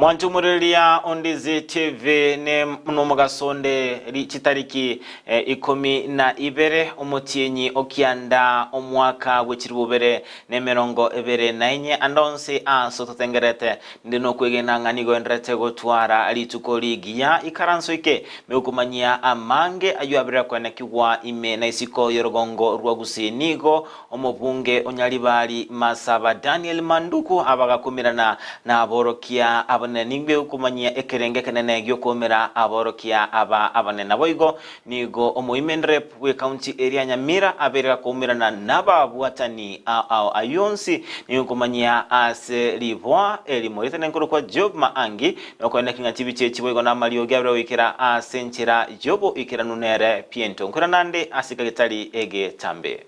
Mwanche omorereria o Ndizi TV ne nomogaso onde ri chitariki ikomi na ibere omotienyi o kianda omwaka bwe chilifu bibere na emerongo ebere na enye ande onsi ase ototengerete Ninde nokwegena ng'a nigo enderete gotwara rituko rigiya ikaranso eke, megokomanyia amange ayio aberire koenekigwa ime na isiko y'orogongo rwa Gusii. Nigo omobunge o Nyaribari Masaba Daniel Manduku abagakumirana naborokia abanene. Ningwe gokomanyia ekerengo ekenene giokoumera aborokia aba abanene. Naboigo nigo omoimen rep bw'ecounty eria Nyamira abeire gakoumerana nababwatani ao ayio onsi nigo nkomanyia ase riboa erimo ritari nkorokwa Job Maangi nokoeneki ng'a chibicha echi boigo namariogi abere goikera ase enchera y'oboikeranu nere piento nkoirana nande ase kagetari egetambe.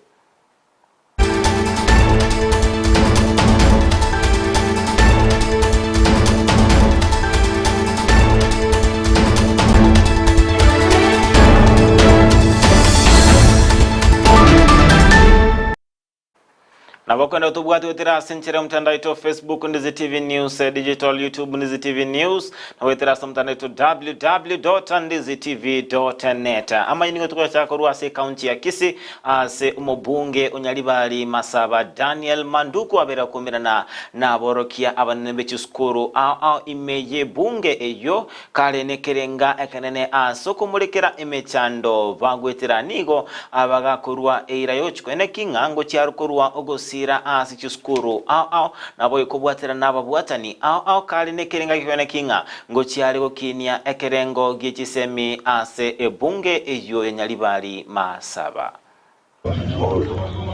Nabo kwenda tobwate goetera ase enchera y'omotandao oito Facebook Ndizi TV News Digital YouTube Ndizi TV News na goetera ase omotandao oito www.ndizitv.net. Amanyinga nigo togochaka korwa ase ekaunti ya Kisii Ase omobunge o Nyaribari Masaba Daniel Manduku abeire akomerana naborokia abanene be chisukuru ao ao ime y'ebunge eyio kare nekerenga ekenene ase okomorekera emechando bagwetera nigo abagakorwa eira yochiko eneki ng'a ngochiare korwa ogosira ase chisukuru ao ao naboigo kobwatera nababwatani ao ao kare nekerenga gekoeneki ng'a Ngochia are gokinia ekerengo gie chisemi ase ebunge eyio ya Nyaribari Masaba.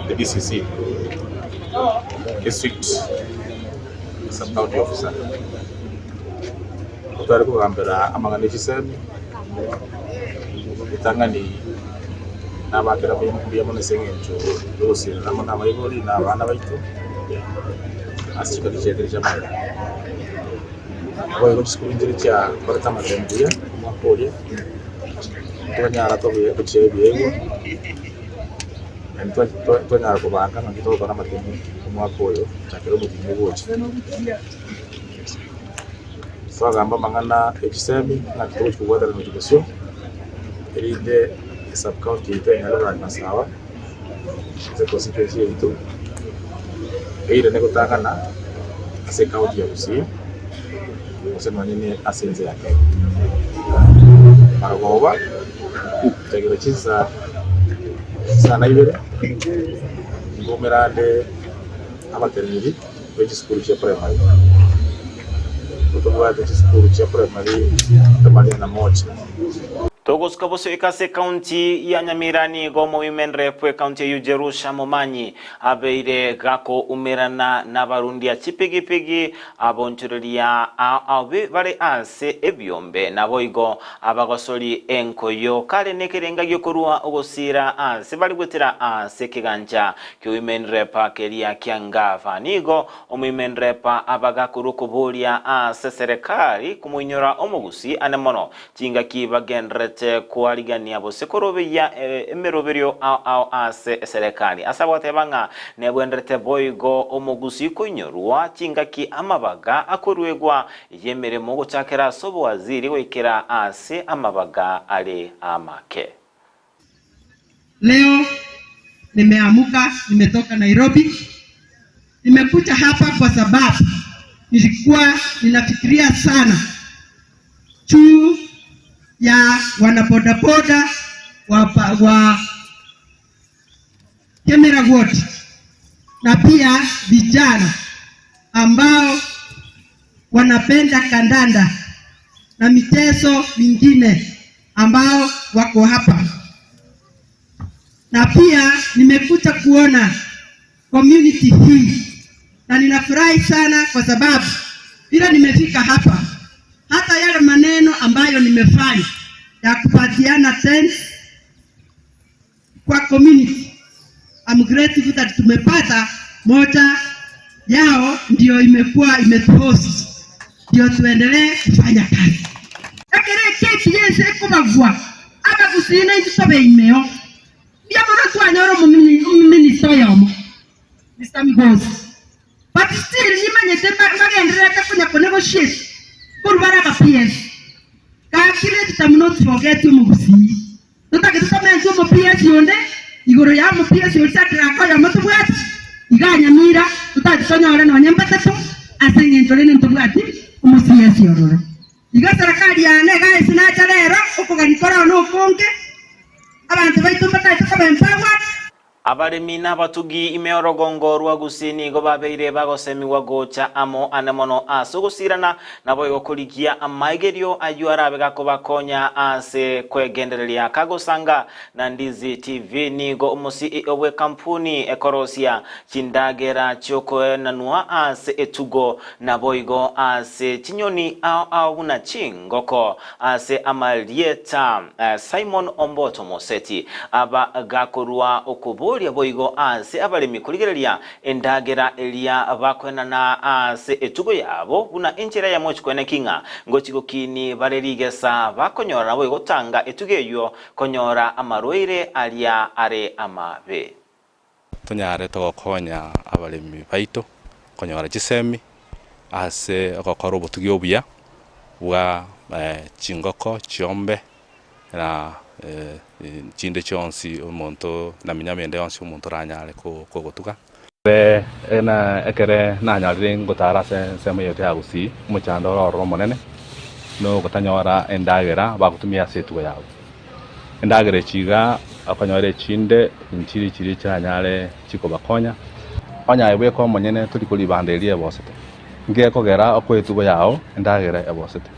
The DCC, District Sub County Officer, otare kogambera amang'ana e chisemi, ritang'ani nabakera mbuya mono ase eng'encho yogosirera amo nabaibori na abana baito ase chingaki chiaito chi'amagega. Naboigo chisukuru nchiria chiakorete amatemo buya omwaka oria, twanyara tobe gochia ebiegwa, naende twa- twa- twanyara kobanga ng'aki togokora amatemo omwaka oyo gochakera omotienyi ogocha. Twagamba amang'ana ya chisemi ng'aki togochi kobwatana gochia bosio, erinde esub county yaito enyare korana sawa, ase econstituency yaito, eirane gotang'ana ase ecounty ya Gusii, gose nonye ne ase ense ya Kenya. Marogoba, gochakera chinsa chisano na ibere, nkoumera ande abateneneri be chisukuru chia primary, tobwate chisukuru chia primary themanini na moja. Togosuka bosoika ase ekaunti ya Nyamira nigo omowomen rep bw'ekaunti eyio Jerusha Momanyi abeire gakoumerana nabarundia chipigipigi abonchoreria abe bare ase ebiombe naboigo abagosori enkoyo kare nekerenga giokorua ogosira ase bare gwetera ase ekegancha kiowomen rep keria kia Ngava nigo Omoimenrepa abagakorwa okoboria ase serekari komoinyora omogusii ane mono chingaki bagendererete koarigania gose korobeyia emeroberio ao ao ase eserekari. Ase agoteba ng'a nebwenderete boigo omogusii koinyorwa chingaki amabaga akoruegwa y'emeremo gochakera ase obowaziri goikera ase amabaga are amake. Leo nimeamuka, nimetoka Nairobi, nimekuja hapa kwa sababu nilikuwa ninafikiria sana juu ya wanabodaboda wa, wa Kemera Ward na pia vijana ambao wanapenda kandanda na michezo mingine ambao wako hapa, na pia nimekuja kuona community hii na ninafurahi sana kwa sababu vile nimefika hapa, hata yale maneno ambayo nimefanya ya kupatiana tents kwa community, I'm grateful that tumepata moja yao ndio imekuwa imetuhost ndio tuendelee kufanya kazi. Ekero ekeki y'ense ekobagwa, abagusii naintwe tobe imeo. Mbuya mono twanyora omominista oyomo, Mister Migosi, but still nimanyete mbagendererete konya konegotiate. Togogetie omogusii. Totagete tomentwe omoPS onde igoro ya omoPS oria Shadrack oyomo tobwati igaa Nyamira totagete tonyore nonye mbatato ase eng'encho rende ntobwati omoCS ororo. Igo eserekari yane igaa ase nacha rero okogania kore one okonge abanto baito mbatagete koba empowered. Abaremi na abatugi ime orogongo rwa Gusii nigo babeire bagosemigwa gocha amo ane mono ase ogosirana, naboigo korigia amaigerio ayio arabe gakobakonya ase kwegendereria. Kagosanga na Ndizi TV nigo omo-CEO bw'ekampuni ekorosia chindagera chiokoenanwa ase etugo naboigo ase chinyoni ao ao buna chingoko ase amarieta Simon Omboto Moseti aba gakorua okoboria boigo ase abaremi korigereria endagera eria bakoenana ase etugo yabo buna enchera eyemo chikweneki ng'a ngochi gokini bare rigesa bakonyora naboigo gotanga etugo eyio konyora amarwaire aria are amabe. Tonyare togokonya abaremi baito konyora chisemi ase ogokora obotugi obuya bwa chingoko, chiombe na chinde chionsi omonto na eminyama ende yonsi omonto oranyare kogotuga. Ekere nanyarire ngotara ase ensemo yaito ya Gusii, omochando ore ororo omonene nogotanyora endagera bagotumia ase etugo yabo. Endagera echi iga okonyora echinde nchiri chiria chiranyare chikobakonya. Onye aye bweka omonyene tori koribanda eria ebosete, ngekogera okoa etugo yao endagera ebosete.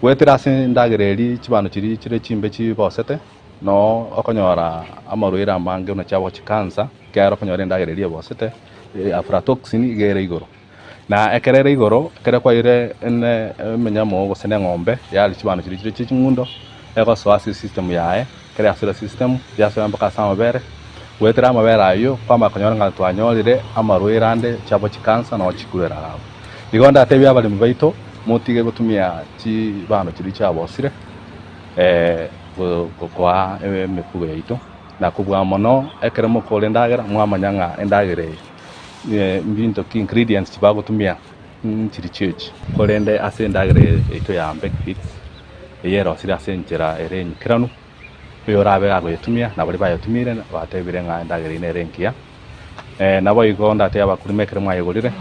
Goetera ase endagera eria chibando chiria chire chimbe chibosete, noo okonyora amarwaire amange buna chiabo chikansa, ekiagera okonyora endagera eria ebosete, aflatoxin iga ere igoro. Na ekero ere igoro, ekero kwaire ene emenyama gose na eng'ombe, yaria chibando chiria chire ching'undo, egosoa ase esystem yaye, ekero yasoire esystem, yasoa mpaka ase amabere, goetera amabere ayio, kwamanya konyora ng'a twanyorire amarwaire ande chiabo chikansa noo chikurera abwo. Igo ndatebie abaremi baito, motige gotumia chibando chiria chiabosire koa emefugo yaito, na kobua mono ekero mokora endagera, mwamanya ng'a endagera eye. Mbinto ki, ingredients chibagotumia nchiri chiechi. Korende ase endagera yaito ya Mbeki Feeds, eye erosire ase enchera ere enyikeranu, oyorabe agoyetumia na baria bayetumire batebire ng'a endagera eyio nere engiya. Naboigo ndatebie abakurima ekero mwayegorire,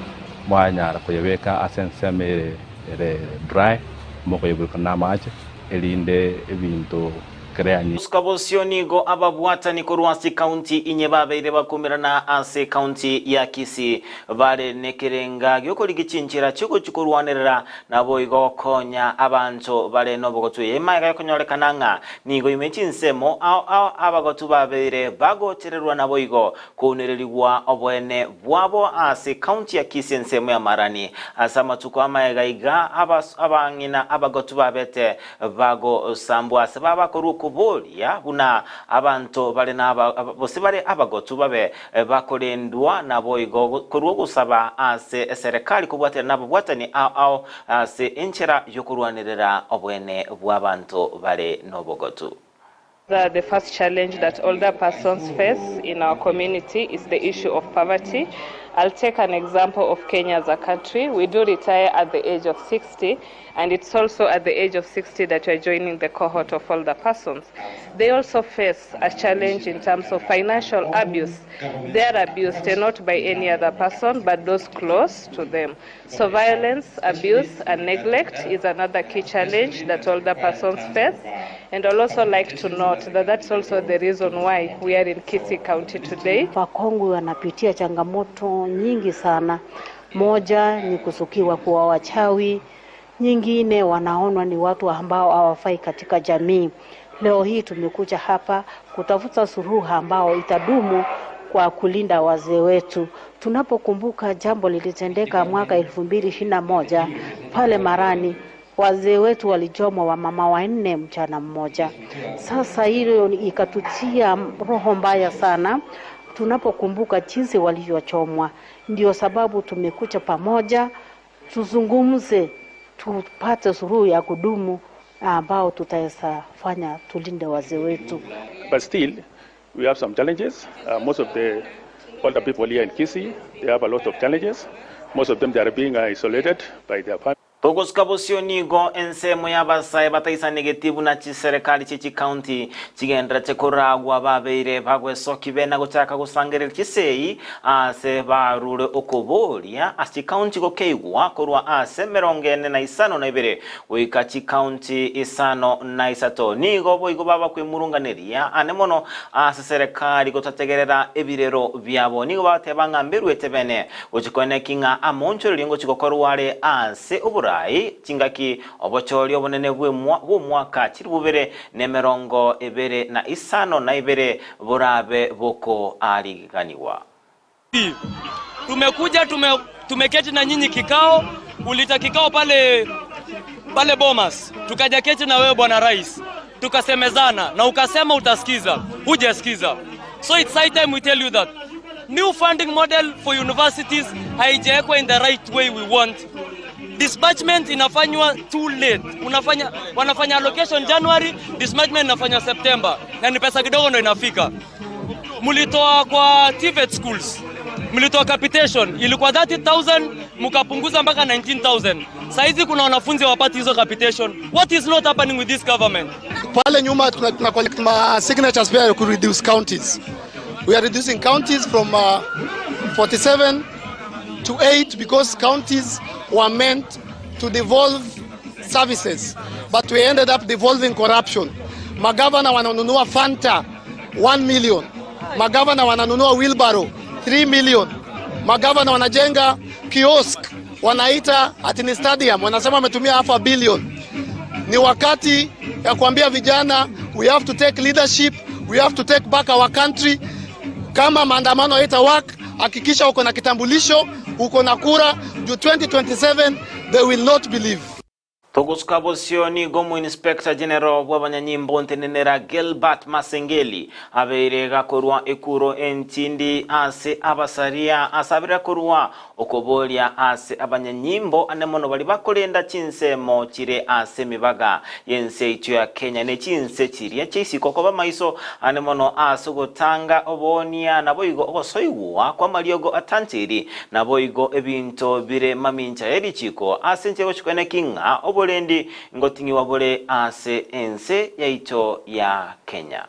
mwanyara koyebeka ase ensemo ere ere dry, mokoyeburukania na amache, erinde ebinto Gosuka bosio nigo ababwatani korwa ase ekaunti inye babeire bakumerana ase ekaunti ya Kisii bare nekerenga giokorigia chinchera chiogochia korwanerera naboigo gokonya abanto bare nobogotu. Eye magega yokonyorekana ng'a nigo ime chinsemo ao ao abagotu babeire bagochererwa naboigo kounererigwa oboene bwabo ase ekaunti ya Kisii ensemo ya Marani. Ase amatuko amaega iga abang'ina abagotu babete Bagosambwa ase babakorwa okoboria buna abanto bare naba gose bare abagotu babe bakorendwa, naboigo korwa ogosaba ase eserekari kobwaterana nababwatani ao ao ase enchera y'okorwanerera obwene bw'abanto bare nobogotu. The first challenge that older persons face in our community is the issue of poverty. I'll take an example of Kenya as a country. We do retire at the age of 60 and it's also at the age of 60 that we're joining the cohort of older persons. They also face a challenge in terms of financial abuse. They are abused and not by any other person but those close to them. So violence, abuse and neglect is another key challenge that older persons face. And I'll also like to note that that's also the reason why we are in Kisii County today. Wakongwe wanapitia changamoto nyingi sana. Moja ni kusukiwa kuwa wachawi, nyingine wanaonwa ni watu ambao hawafai katika jamii. Leo hii tumekuja hapa kutafuta suluhu ambao itadumu kwa kulinda wazee wetu. Tunapokumbuka jambo lilitendeka mwaka 2021 pale Marani, wazee wetu walichomwa wamama wanne mchana mmoja. Sasa hilo ikatutia roho mbaya sana tunapokumbuka jinsi walivyochomwa. Ndio sababu tumekuja pamoja tuzungumze, tupate suluhu ya kudumu ambao tutaweza fanya tulinde wazee wetu. But still we have some challenges. Most of the older people here in Kisii, they have a lot of challenges. Most of them, they are being isolated by their family. Togosuka bosio nigo ensemo y'abasae bataisanegeti buna chiserekari chie chikaunti chigenderete koragwa babeire bagwesoki bena gochaka gosangereria chisegi aase barure okoboria ase chikaunti gokeigwa korwa ase emerongo ene na isano na ibere goika chikaunti isano na isato. Nigo boigo babakwemurunganeria ane mono ase serekari gotategerera ebirero biabo. Nigo babateba ng'a mberuete bene Gochia koeneki ng'a amoonchorerio ngochia gokorwa are aase oboraai chingaki obochori obonene bw'omwaka chilifu 2052 borabe bokoariganigwa. Tumekuja tume, tumeketi na nyinyi kikao, ulita kikao pale pale Bomas, tukaja keti na wewe bwana rais, tukasemezana na ukasema utasikiza, hujasikiza. So it's high time we tell you that new funding model for universities haijawekwa in the right way we want. Disbursement inafanywa too late. Unafanya, wanafanya allocation January, disbursement inafanywa September, na ni pesa kidogo ndo inafika. Mlitoa kwa TVET schools, mlitoa capitation ilikuwa 30000 mkapunguza mpaka 19000. Saizi kuna wanafunzi hawapati hizo capitation. What is not happening with this government? Pale nyuma tuna collect ma signatures pia ku reduce counties. We are reducing counties from 47 to 8 because counties were meant to devolve services but we ended up devolving corruption. Magavana wananunua Fanta 1 million. Magavana wananunua wheelbarrow 3 million. Magavana wanajenga kiosk wanaita ati ni stadium, wanasema wametumia half a billion. Ni wakati ya kuambia vijana we have to take leadership, we have to take back our country. Kama maandamano haita work, hakikisha uko na kitambulisho, uko na kura juu 2027 they will not believe. Togosuka bosio nigo omo inspector general bw'abanyanyimbo ntenenera Gilbert Masengeli abeire gakorwa ekuro entindi ase abasaria asabire korwa okoboria ase abanyanyimbo ane mono bari bakorenda chinsemo chire ase emibaga y'ense yaito ya Kenya ne chinse chiria chiaisiko koba maiso ane mono ase ogotanga oboonia naboigo ogosoigwa kw'amariogo atanchiri naboigo ebinto bire mamincha y'erichiko ase inche gochikweneki ng'a oborendi ngoting'iwa bore ase ense yaito ya Kenya.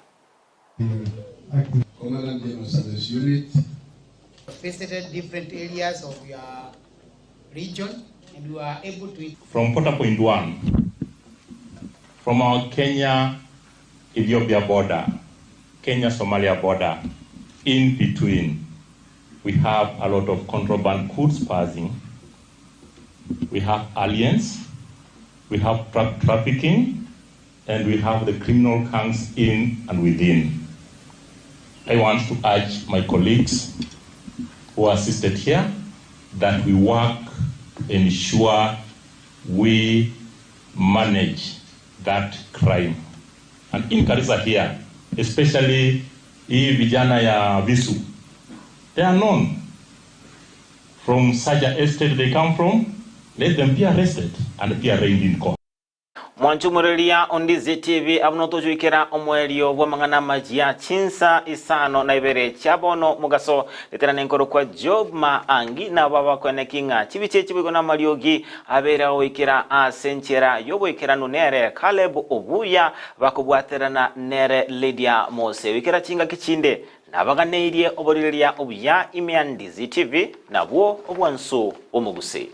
Commandant General Service Unit. Visited different areas of your region and we were able to From quarter point one, from our Kenya Ethiopia border, Kenya Somalia border, in between, we have a lot of contraband goods passing. We have aliens, we have drug trafficking, and we have the criminal gangs in and within. I want to urge my colleagues who are assisted here that we work to ensure we manage that crime. And in Garissa here, especially hii vijana ya Visu, they are known. From Saja Estate they come from, let them be arrested and be arraigned in court. Mwanchumureria Ondizi TV abwo notochuikera omoerio bw'amang'ana amachia chinsa isano na ibere chia bono mogaso reterana enkoro kwa Job Maangi nabo abakweneki ng'a chibiche chiboigo na amariogi abere agoikera ase enchera y'oboikeranu nere Caleb Obuya bakobwaterana nere Lydia Mose goikera chingaki chinde nabaganeirie oborireria obuya ime ya Ndizi TV nabwo obwansu bw'omogusii.